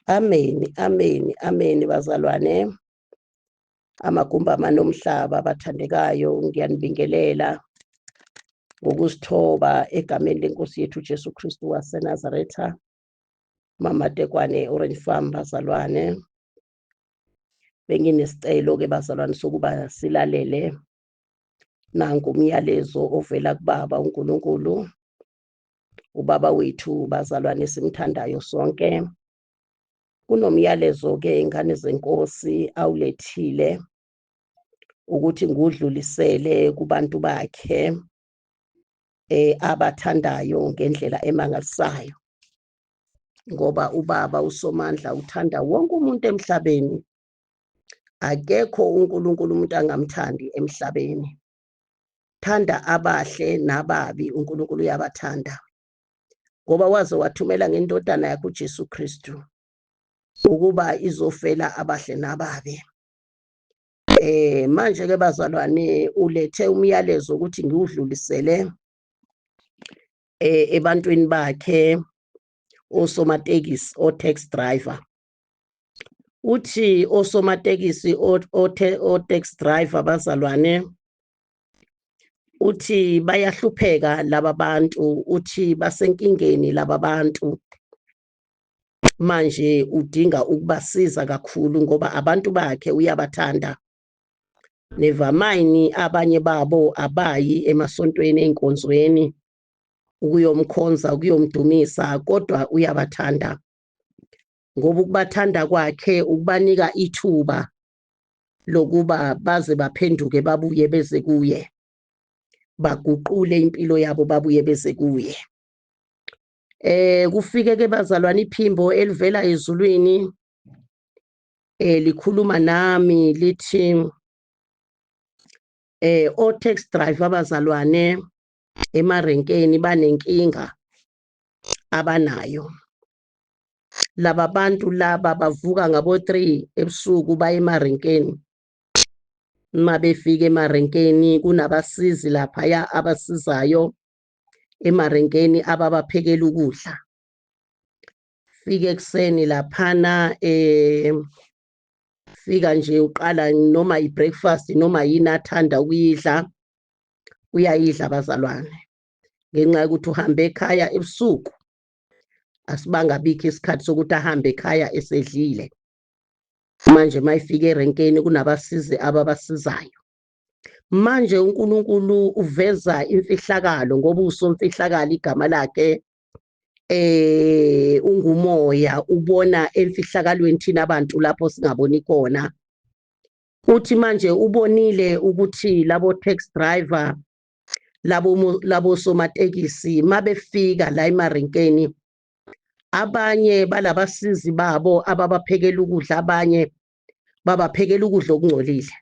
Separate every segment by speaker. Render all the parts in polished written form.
Speaker 1: Ameni, ameni, ameni bazalwane. Amagumbi amanomhlaba abathandekayo, ngiyanibingelela ngokuzithoba egameni lenkosi yethu Jesu Kristu waseNazaretha. Mama Tekwane Orange Farm bazalwane. Benginesicelo ke bazalwane sokuba silalele nanku umyalezo ovela kubaba uNkulunkulu, ubaba wethu bazalwane simthandayo sonke. Kunomyalezo ke ingane zenkosi awulethile ukuthi ngudlulisele kubantu bakhe abathandayo ngendlela emangalisayo, ngoba ubaba uSomandla uthanda wonke umuntu emhlabeni. Akekho uNkulunkulu umuntu angamthandi emhlabeni. Thanda abahle nababi, uNkulunkulu uyabathanda, ngoba waze wathumela ngendodana yakhe uJesu Kristu ukuba izofela abahle nababi. Manje ke bazalwane, ulethe umyalezo ukuthi ngiwudlulisele ebantwini bakhe osomatekisi, o-taxi driver. Uthi osomatekisi, o-taxi driver bazalwane, uthi bayahlupheka laba bantu, uthi basenkingeni laba bantu. Manje udinga ukubasiza kakhulu ngoba abantu bakhe uyabathanda. Nevermind abanye babo abayi emasontweni, ey'nkonzweni ukuyomkhonza, ukuyomdumisa, kodwa uyabathanda. Ngoba ukubathanda kwakhe ukubanika ithuba lokuba baze baphenduke babuye beze kuye, baguqule impilo yabo babuye beze kuye. Kufike ke bazalwane iphimbo elivela ezulwini likhuluma nami lithi o taxi driver abazalwane emarenkeni banenkinga abanayo. Laba bantu laba bavuka ngabo 3 ebusuku baye emarenkeni. Uma befika emarenkeni kunabasizi laphaya abasizayo emarenkeni ababaphekela ukudla. Fika ekuseni laphana fika nje uqala noma i-breakfast noma yini athanda ukuyidla uyayidla bazalwane, ngenxa yokuthi uhambe ekhaya ebusuku, asibangabikho isikhathi sokuthi ahambe ekhaya esedlile. Manje mayifika erenkeni kunabasizi ababasizayo. Manje uNkulunkulu uveza imfihlakalo ngoba usomfihlakalo igama lakhe, ungumoya, ubona emfihlakalweni thina abantu lapho singaboni khona. Uthi manje ubonile ukuthi labo taxi driver, labo somatekisi mabefika la emarenkeni, abanye balabasizi babo ababaphekela ukudla, abanye babaphekela ukudla okungcolile,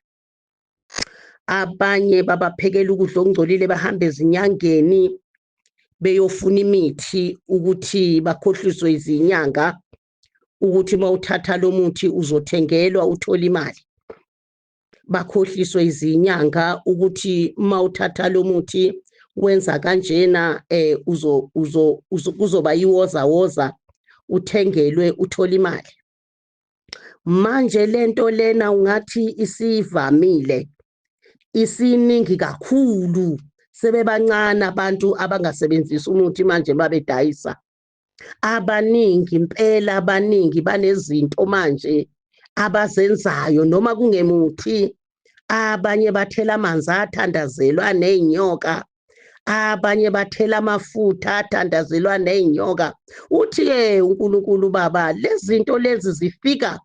Speaker 1: abanye babaphekela ukudla okungcolile, bahamba ezinyangeni beyofuna imithi ukuthi bakhohliswe izinyanga ukuthi mawuthatha lo muthi uzothengelwa uthole imali. Bakhohliswe izinyanga ukuthi mawuthatha lo muthi wenza kanjena, uzo uzo kuzoba yiwoza woza uthengelwe uthole imali. Manje lento lena ungathi isivamile, isiningi kakhulu, sebebancane abantu abangasebenzisi umuthi manje babedayisa. Abaningi impela, abaningi banezinto manje abazenzayo noma kungemuthi. Abanye bathela amanzi athandazelwa nezinyoka, abanye bathela amafutha athandazelwa nezinyoka. Uthi-ke uNkulunkulu baba, lezi zinto lezi zifika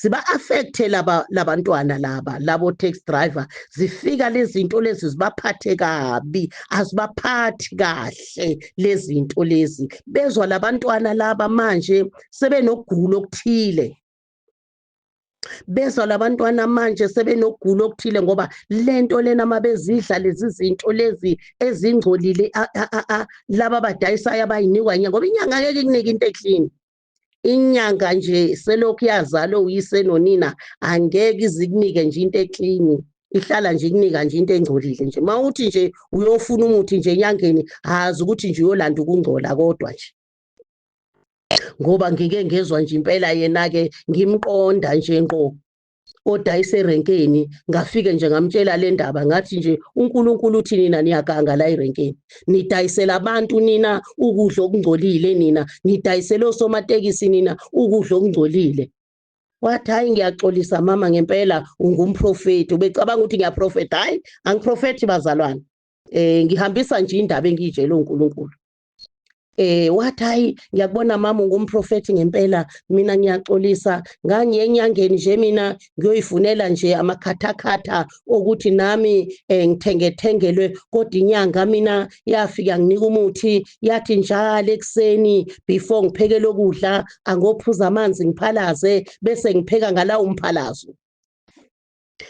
Speaker 1: ziba-affecte laba labantwana laba labo taxi driver, zifika lezi zinto lezi zibaphathe kabi, azibaphathi kahle lezi zinto lezi. Bezwa labantwana laba manje sebenokugula okuthile, bezwa labantwana manje sebenokugula okuthile, ngoba lento lena mabezidla lezi zinto lezi ezingcolile laba abadayisayo abayinikwa inyanga, ngoba inyanga ngeke ikunike into eclean. Inyanga nje selokhu yazalwa uyise nonina angeke izikunike nje into eclean, ihlala nje ikunika nje into engcolile nje. Mawuthi nje uyofuna umuthi nje enyangeni, azi ukuthi nje uyolanda ukungcola kodwa nje. Ngoba ngike ngezwa nje impela yena-ke ngimqonda nje ngqo odayisa erenkeni, ngafike nje ngamtshela le ndaba, ngathi nje uNkulunkulu uthi nina niyaganga la erenkeni, nidayisela abantu nina ukudla okungcolile, nina nidayisela osomatekisi nina ukudla okungcolile. Wathi hhayi ngiyaxolisa mama, ngempela ungumprofethi. Ubecabanga ukuthi ngiyaprofetha. Hhayi, angiprofethi bazalwane, ngihambisa nje indaba engiyitshele uNkulunkulu. Wathi hayi ngiyakubona mama ungumprofethi ngempela, mina ngiyaxolisa, ngangiye enyangeni nje mina ngiyoyifunela nje amakhathakhatha okuthi nami ngithengethengelwe, kodwa inyanga mina yafika nginika umuthi, yathi njalo ekuseni before ngipheke lokudla angophuza amanzi ngiphalaze, bese ngipheka ngalawo mphalazo,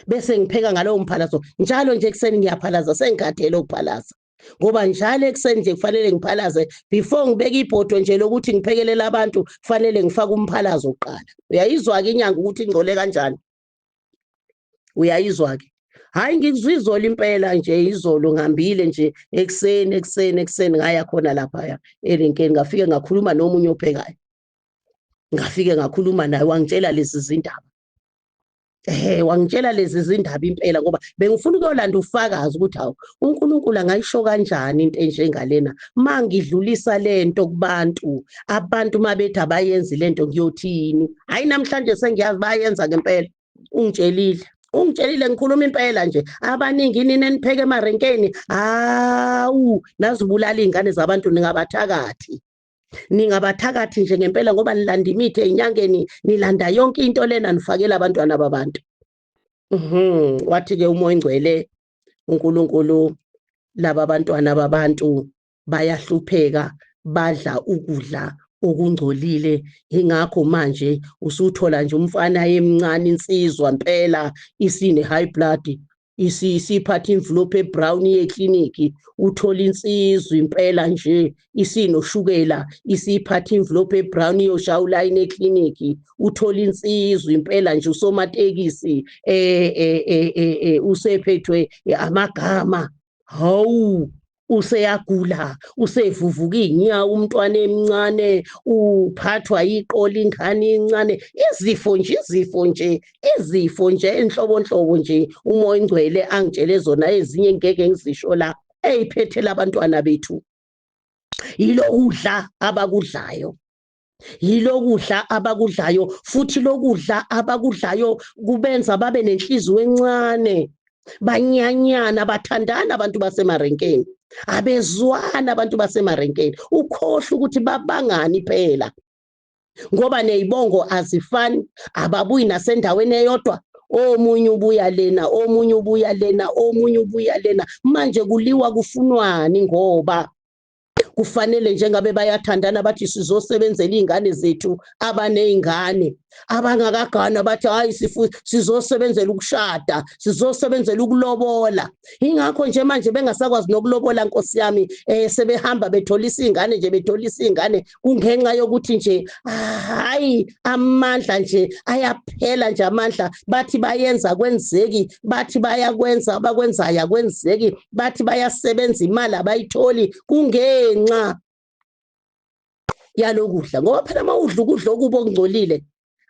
Speaker 1: bese ngipheka ngalowo mphalazo njalo nje ekuseni ngiyaphalaza, sengikhathele ukuphalaza ngoba njalo ekuseni nje kufanele ngiphalaze before ngibeke ibhodo nje lokuthi ngiphekelele abantu, kufanele ngifake umphalazo kuqala. Uyayizwa-ke inyanga ukuthi ingcole kanjani? Uyayizwa-ke? Hhayi ngikuzwa izolo impela nje, izolo ngihambile nje ekuseni ekuseni ekuseni ngaya khona laphaya erenkeni, ngafike ngakhuluma nomunye ophekayo, ngafike ngakhuluma naye wangitshela lezi zindaba. Wangitshela lezi zindaba impela ngoba bengifuna ukuyolanda ufakazi ukuthi hawu uNkulunkulu angayisho kanjani into enjengalena, mangidlulisa lento kubantu, abantu mabethi abayenzi lento ngiyothini? Hayi namhlanje sengiyazi bayenza ngempela. Ungitshelile, ungitshelile, ngikhuluma impela nje. Abaningi nina enipheke emarenkeni, hawu nazibulala iy'ngane zabantu, ningabathakathi. Ningabathakathi nje ngempela ngoba nilanda imithi ey'nyangeni, nilanda yonke into lena nifakela abantwana babantu. Wathi-ke uMoya oNgcwele uNkulunkulu, laba bantwana babantu bayahlupheka, badla ukudla okungcolile, ingakho manje usuthola nje umfana emncane, insizwa mpela isine high blood, isiphatha imvulophu ebrown yekliniki, uthola insizwa impela nje isinoshukela, isiphatha imvulophu ebrown iyoshaya ulayini ekliniki, uthola insizwa impela nje usomatekisi usephethwe amagama, hawu useyagula, usevuvuka iy'nyawo umntwana emncane, uphathwa iqola ingane incane, izifo nje, izifo nje, izifo nje enhlobonhlobo nje uMoya oNgcwele angitshele zona, ezinye ngeke ngizisho la, ey'phethele abantwana bethu. Yilokudla abakudlayo, yilokudla abakudlayo, futhi lokudla abakudlayo kubenza babe nenhliziyo encane, banyanyana, bathandana abantu basemarenkeni, abezwana abantu basemarenkeni. Ukhohlwa ukuthi babangani phela, ngoba neyibongo azifani, ababuyi nasendaweni eyodwa, omunye ubuya lena, omunye ubuya lena, omunye ubuya lena. Manje kuliwa kufunwani? Ngoba kufanele njengabe bayathandana bathi sizosebenzela iy'ngane zethu, abaney'ngane abangakagana bathi hayi sizosebenzela ukushada, sizosebenzela ukulobola. Ingakho nje manje bengasakwazi nokulobola nkosi yami, sebehamba betholisa iy'ngane nje, betholisa iy'ngane, kungenxa yokuthi nje hayi amandla nje ayaphela nje amandla, bathi bayenza kwenzeki, bathi bayakwenza abakwenzayo akwenzeki, bathi bayasebenza imali abayitholi, kungenxa yalokudla. Ngoba phela uma udla ukudla okubi okungcolile,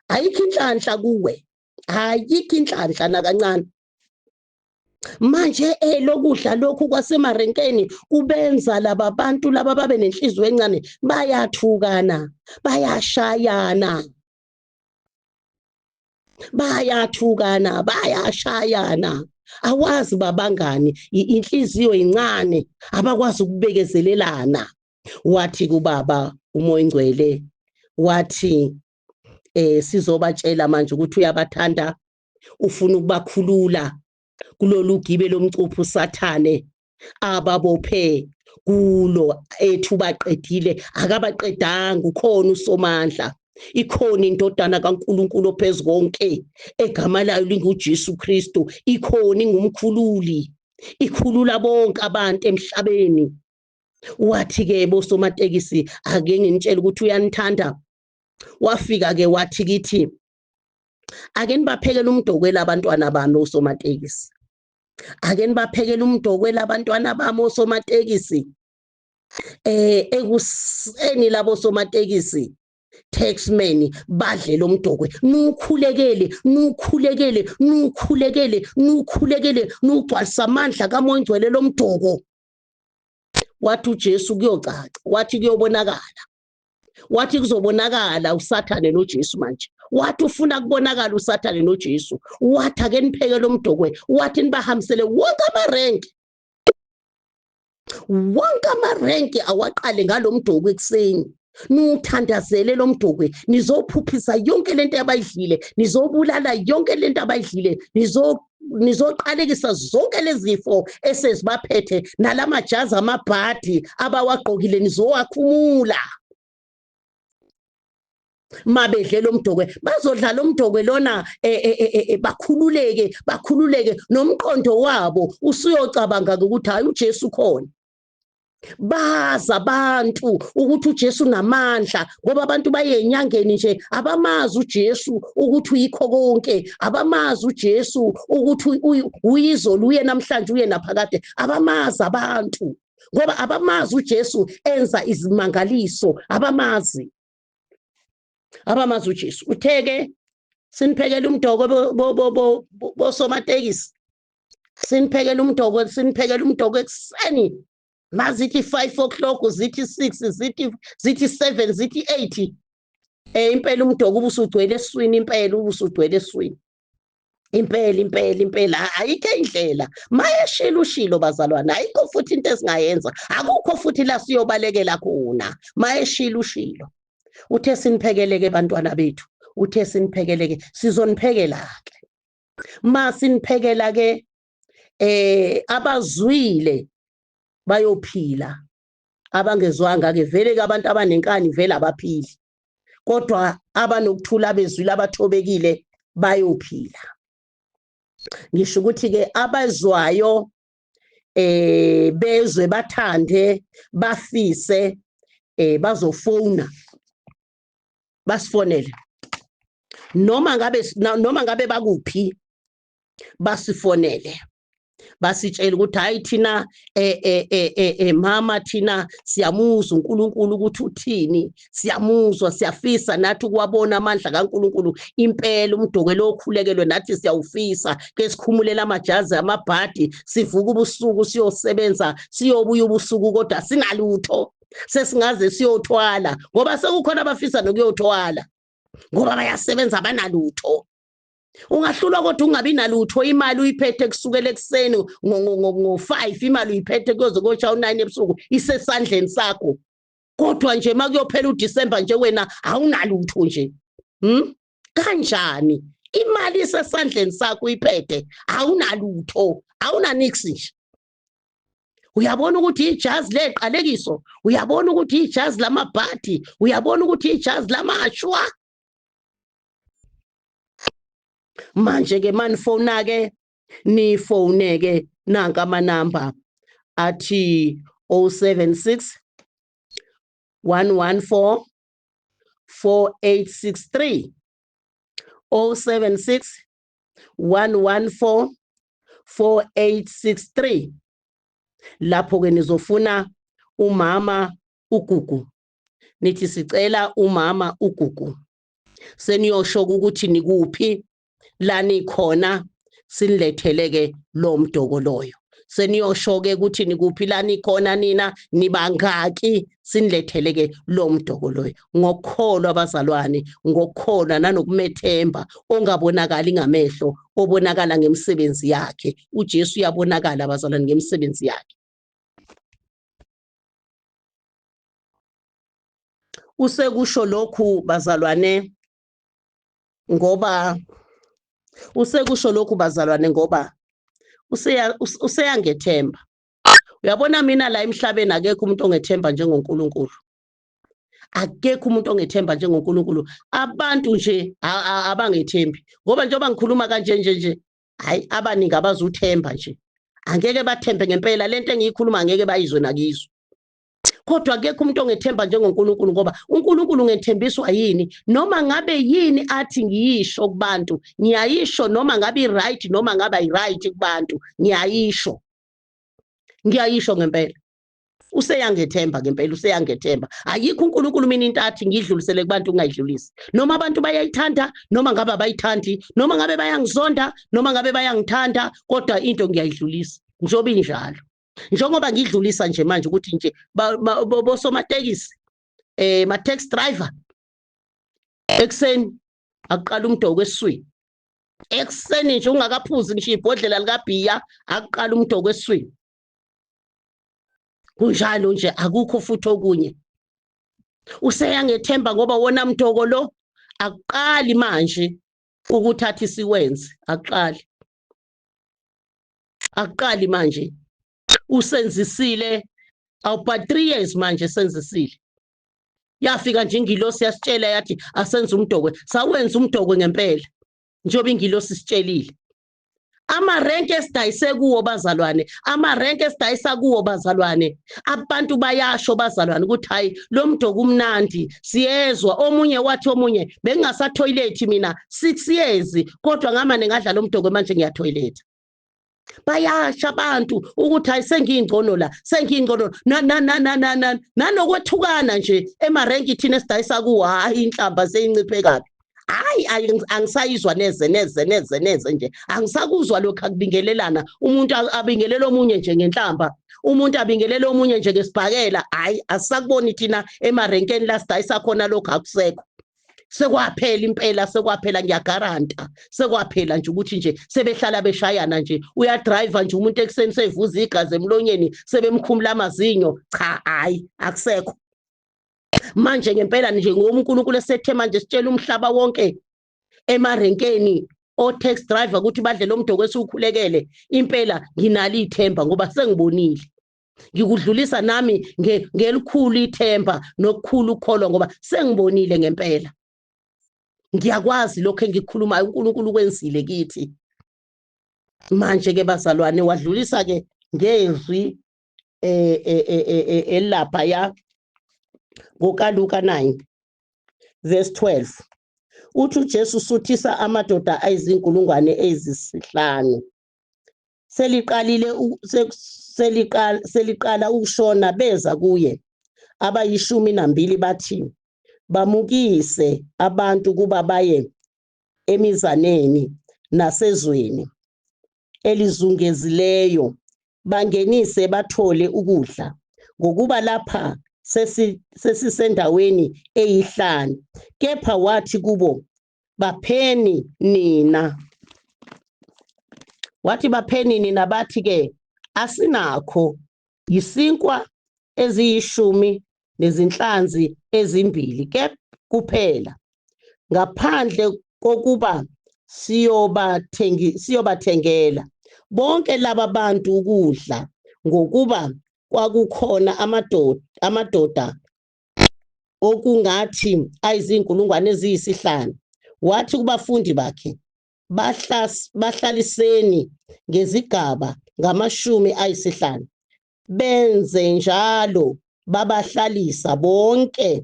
Speaker 1: ayikho inhlanhla kuwe, ayikho inhlanhla nakancane. Manje lokudla lokhu kwasemarenkeni kubenza laba bantu laba babe nenhliziyo encane, bayathukana, bayashayana, bayathukana, bayashayana. Awazi babangani, inhliziyo incane, abakwazi ukubekezelelana. Wathi kubaba uMoya oNgcwele, wathi sizobatshela manje ukuthi uyabathanda, ufuna ukubakhulula kulolu gibe lomcuphu sathane ababophe kulo, ethu baqedile, akabaqedanga, ukhona uSomandla, ikhona indodana kaNkuluNkulu ophezu konke, egama layo linguJesu Kristu, ikhona ingumkhululi, ikhulula bonke abantu emhlabeni. Wathi ke bosomatekisi, ake nginitshele ukuthi uyanithanda. Wafika ke wathi kithi, ake nibaphekele umdokwela abantwana bami osomatekisi, ake nibaphekele umdokwela abantwana bami osomatekisi. Ekuseni labo somatekisi Taxman badle lo mdokwe, nukhulekele nukhulekele nukhulekele nukhulekele, nugcwalisa amandla kaMoya oNgcwele lo mdoko. Wathi uJesu kuyocaca, wathi kuyobonakala, wathi kuzobonakala uSathane noJesu. Manje wathi ufuna kubonakala uSathane noJesu, wathi ake nipheke lo mdokwe, wathi nibahambisele wonke amarenki, wonke amarenki awaqale ngalo mdokwe ekuseni, nuthandazele lo mdokwe, nizophuphisa yonke lento abayidlile, nizobulala yonke lento abayidlile, nizoqalekisa zonke lezifo esezibaphethe, nalamajazi amabhadi abawagqokile nizowakhumula. Mabedle lo mdokwe, bazodla lo mdokwe lona, bakhululeke, bakhululeke nomqondo wabo usuyocabanga ukuthi hayi uJesu khona. Baza abantu ukuthi uJesu unamandla, ngoba abantu baye enyangeni nje abamazi uJesu ukuthi uyikho konke, abamazi uJesu ukuthi uyizolo, uye namhlanje, uye naphakade, abamazi abantu ngoba abamazi uJesu enza izimangaliso, abamazi, abamazi uJesu. Utheke siniphekele umdoko bosomatekisi, siniphekele umdoko, siniphekele umdoko ekuseni, mazithi 5 o'clock, zithi 6, zithi 7, zithi 8. Impela umdoko ubusugcwele eswini, impela ubusugcwele eswini, impela impela impela, ayikho indlela. Mayeshilo ushilo bazalwane, ayikho futhi into esingayenza, akukho futhi la siyobalekela khona. Mayeshilo ushilo, uthe siniphekeleke bantwana bethu, uthe siniphekeleke, sizoniphekela ke. Masiniphekela ke, abazwile bayophila, abangezwanga ke vele ke abantu abanenkani vele abaphili, kodwa abanokuthula bezwile abathobekile bayophila. Ngisho ukuthi ke abazwayo bezwe bathande bafise, bazofona basifonele, noma ngabe bakuphi basifonele, basitshela ukuthi hayi thina mama thina siyamuzwa uNkulunkulu ukuthi uthini, siyamuzwa, siyafisa nathi ukuwabona amandla kaNkulunkulu impela, umdokwe lo okhulekelwe nathi siyawufisa, ke sikhumulela amajazi amabhadi, sivuka ubusuku siyosebenza, siyobuya ubusuku kodwa sinalutho, sesingaze siyothwala, ngoba sekukhona abafisa nokuyothwala ngoba bayasebenza abanalutho. Ungahlulwa kodwa ungabi nalutho, imali uyiphethe kusukela ekuseni ngo-5, imali uyiphethe kuyoze koshaya u-9 ebusuku, isesandleni sakho, kodwa nje makuyophela uDisemba nje wena awunalutho nje. Kanjani imali isesandleni sakho uyiphethe, awunalutho, awunanix nje. Uyabona ukuthi ijazi leqalekiso, uyabona ukuthi ijazi lamabhadi, uyabona ukuthi ijazi lamashwa. Manje ke manifona ke, nifone ke nanka amanamba athi 076 114 4863, 076 114 4863. Lapho ke nizofuna umama uGugu, nithi sicela umama uGugu, seniyosho ukuthi nikuphi la nikhona, sinilethele ke lo mdoko loyo. Seniyosho ke ukuthi nikuphi la nikhona nina, nibangaki, sinilethele ke lo mdoko loyo. Ngokukholwa abazalwane, ngokukholwa nanokumethemba ongabonakali ngamehlo, obonakala ngemisebenzi yakhe. uJesu uyabonakala abazalwane ngemisebenzi yakhe. Usekusho lokhu bazalwane ngoba usekusho lokhu bazalwane ngoba useyangethemba. Uyabona mina la emhlabeni akekho umuntu ongethemba njengoNkulunkulu, akekho umuntu ongethemba njengoNkulunkulu. Abantu nje abangethembi, ngoba njengoba ngikhuluma kanje nje nje, hayi abaningi abazuthemba nje, angeke bathembe ngempela lento engiyikhuluma, angeke bayizwe nakizwe. Kodwa akekho umuntu ongethemba njengoNkulunkulu, ngoba uNkulunkulu ngethembiswa yini, noma ngabe yini athi ngiyisho kubantu ngiyayisho, noma ngabe i-right noma ngabe ayi-right kubantu ngiyayisho, ngiyayisho ngempela. Useyangethemba ngempela, useyangethemba. Ayikho uNkulunkulu mina into athi ngidlulisele kubantu ngingayidlulisi. Noma abantu bayayithanda, noma ngabe abayithandi, noma ngabe bayangizonda, noma ngabe bayangithanda, kodwa into ngiyayidlulisa njengoba injalo. Njengoba ngidlulisa nje manje ukuthi nje bosomatekisi, ma-taxi driver, ekuseni akuqala umdoko esiswini. Ekuseni nje ungakaphuzi ngisho ibhodlela likabhiya, akuqala umdoko esiswini. Kunjalo nje, akukho futhi okunye. Useyangethemba ngoba wona mdoko lo akuqali manje ukuthatha isiwenze, akuqali. Akuqali manje. Usenzisile about 3 years manje senzisile. Yafika nje ingilosi yasitshela yathi asenze umdokwe, sawenza umdokwe ngempela njengoba ingilosi isitshelile. Amarenke esidayise kuwo bazalwane, amarenke esidayisa kuwo bazalwane, abantu bayasho bazalwane ukuthi hayi lo mdoko umnandi, siyezwa. Omunye wathi omunye bengingasathoyilethi mina 6 years kodwa ngamane ngadla lo mdoko manje ngiyathoyiletha. Bayasha abantu ukuthi hayi sengiyingcono la, sengiyingcono nanokwethukana nje emarenki thina esidayisa kuwo, hayi inhlamba seyinciphe kabi. Hayi angisayizwa neze neze neze neze nje, angisakuzwa lokho akubingelelana, umuntu abingelela omunye nje ngenhlamba, umuntu abingelela omunye nje ngesibhakela. Hayi asisakuboni thina emarenkeni la sidayisa khona lokho, akusekho. Sekwaphela impela, sekwaphela, ngiyagaranta sekwaphela nje ukuthi nje sebehlala beshayana nje. Uyadriver nje umuntu ekuseni sevuza igazi emlonyeni, sebemkhumula amazinyo. Cha, hayi akusekho manje ngempela nje, ngoba uNkulunkulu esethe manje sitshela umhlaba wonke emarenkeni o-taxi driver ukuthi badle lo mdoko esiwukhulekele. Impela nginalo ithemba ngoba sengibonile, ngikudlulisa nami ngelikhulu ithemba nokukhulu ukukholwa ngoba sengibonile ngempela. Ngiyakwazi lokho engikukhulumayo, uNkulunkulu ukwenzile kithi. Manje ke bazalwane, wadlulisa ke ngezwi elapha ya ngokaLuka 9 verse 12, uthi uJesu suthisa amadoda ayizinkulungwane ezisihlanu. Seliqalile seliqala ukushona, beza kuye abayishumi nambili bathi bamukise abantu kuba baye emizaneni nasezweni elizungezileyo, bangenise bathole ukudla, ngokuba lapha sesisendaweni eyihlane. Kepha wathi kubo, bapheni nina. Wathi bapheni nina. Bathi ke asinakho yisinkwa eziyishumi nezinhlanzi ezimbili ke kuphela, ngaphandle kokuba siyobathengela bonke laba bantu ukudla. Ngokuba kwakukhona amadoda okungathi ayizinkulungwane eziyisihlanu. Wathi kubafundi bakhe, bahlaliseni ngezigaba ngamashumi ayisihlanu. Benze njalo, babahlalisa bonke.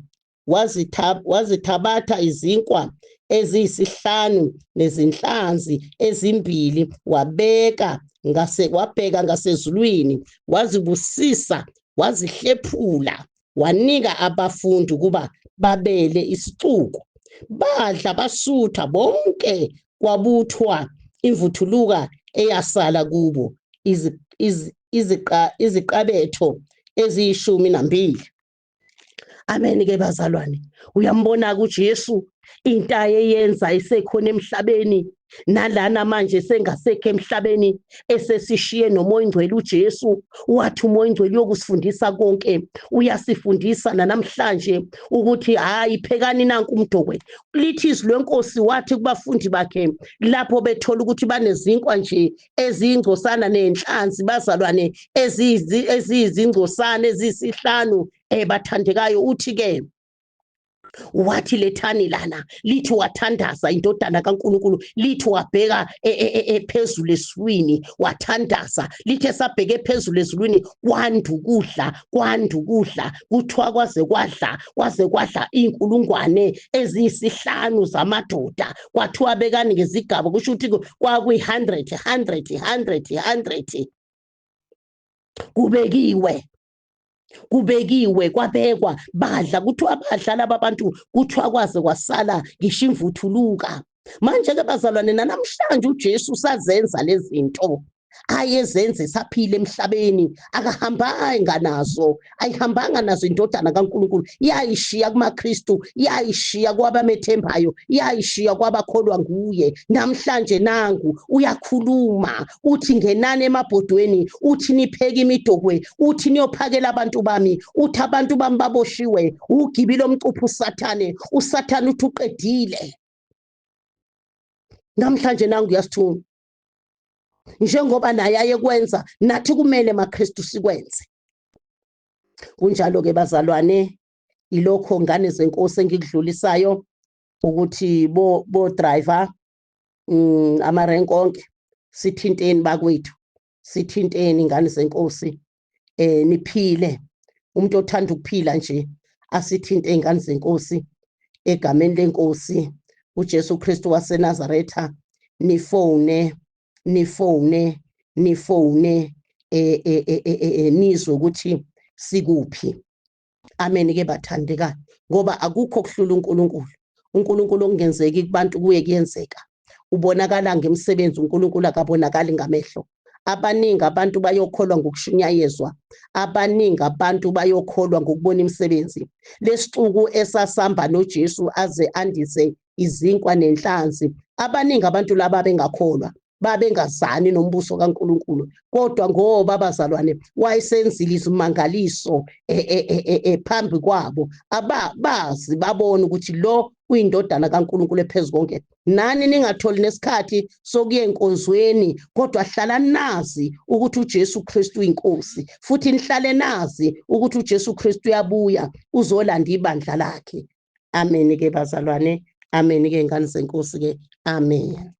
Speaker 1: Wazithabatha izinkwa eziyisihlanu nezinhlanzi ezimbili, wabheka ngasezulwini, wazibusisa, wazihlephula, wanika abafundi ukuba babele isixuku. Badla basutha bonke, kwabuthwa imvuthuluka eyasala kubo iziqabetho eziyishumi nambili. Amen ke bazalwane. Uyambona kuJesu into ayeyenza isekhona emhlabeni, nalana manje sengasekho emhlabeni, esesishiye noMoya oNgcwele uJesu. Wathi uMoya oNgcwele uyokusifundisa konke, uyasifundisa namhlanje ukuthi hayi phekani nanku umdokwe. Lithi izwi lenkosi, wathi kubafundi bakhe lapho bethola ukuthi banezinkwa nje eziyingcosana nenhlanzi bazalwane eziyizingcosana eziyisihlanu, bathandekayo, uthi ke wathi lethani lana. Lithi wathandaza indodana kaNkuluNkulu, lithi wabheka phezulu eswini wathandaza. Lithi esabheke phezulu ezulwini kwanda ukudla, kwanda ukudla, kuthiwa kwaze kwadla, kwaze kwadla inkulungwane eziyisihlanu zamadoda. Kwathiwa bekani ngezigaba, kusho ukuthi kwakuyi 100 100 100 100 kubekiwe. Kubekiwe, kwabekwa, badla, kuthiwa badla laba bantu, kuthiwa kwaze kwasala ngisho imvuthuluka. Manje-ke bazalwane, nanamhlanje uJesu usazenza lezi zinto ayezenze saphila emhlabeni, akahambanga nazo, ayihambanga nazo indodana kaNkulunkulu, yayishiya kumaKristu, yayishiya kwabamethembayo, yayishiya kwabakholwa nguye. Namhlanje nangu uyakhuluma, uthi ngenani emabhodweni, uthi nipheke imidokwe, uthi niyophakela abantu bami, uthi abantu bami baboshiwe, ugibile omcuphu uSathane, uSathane uthi uqedile. Namhlanje nangu uyasithuma. Njengoba naye ayekwenza, nathi kumele maKristu sikwenze. Kunjalo ke bazalwane, ilokho ngane zenkosi engikudlulisayo ukuthi bo driver, amarenk onke, sithinteni bakwethu, sithinteni ngane zenkosi, niphile. Umuntu othanda ukuphila nje asithinte ingane zenkosi egameni lenkosi uJesu Kristu waseNazaretha. Nifone, nifone, nifone, nizwe ukuthi sikuphi. Amen ke bathandekayo, ngoba akukho kuhlula uNkulunkulu. uNkulunkulu okungenzeki kubantu kuye kuyenzeka. Ubonakala ngemsebenzi, uNkulunkulu akabonakali ngamehlo. Abaningi abantu bayokholwa ngokushunyayezwa, abaningi abantu bayokholwa ngokubona imisebenzi. Lesixuku esasamba noJesu aze andise izinkwa nenhlanzi, abaningi abantu laba bengakholwa, babengazani nombuso kaNkulunkulu, kodwa ngoba abazalwane wayesenzile izimangaliso phambi kwabo, ababazi babona ukuthi lo uyindodana kaNkulunkulu ephezu konke. Nani ningatholi nesikhathi sokuya enkonzweni, kodwa hlala nazi ukuthi uJesu Kristu uyinkosi, futhi nihlale nazi ukuthi uJesu Kristu uyabuya uzolanda ibandla lakhe. Amen ke bazalwane, amen ke ngane zenkosi ke, amen.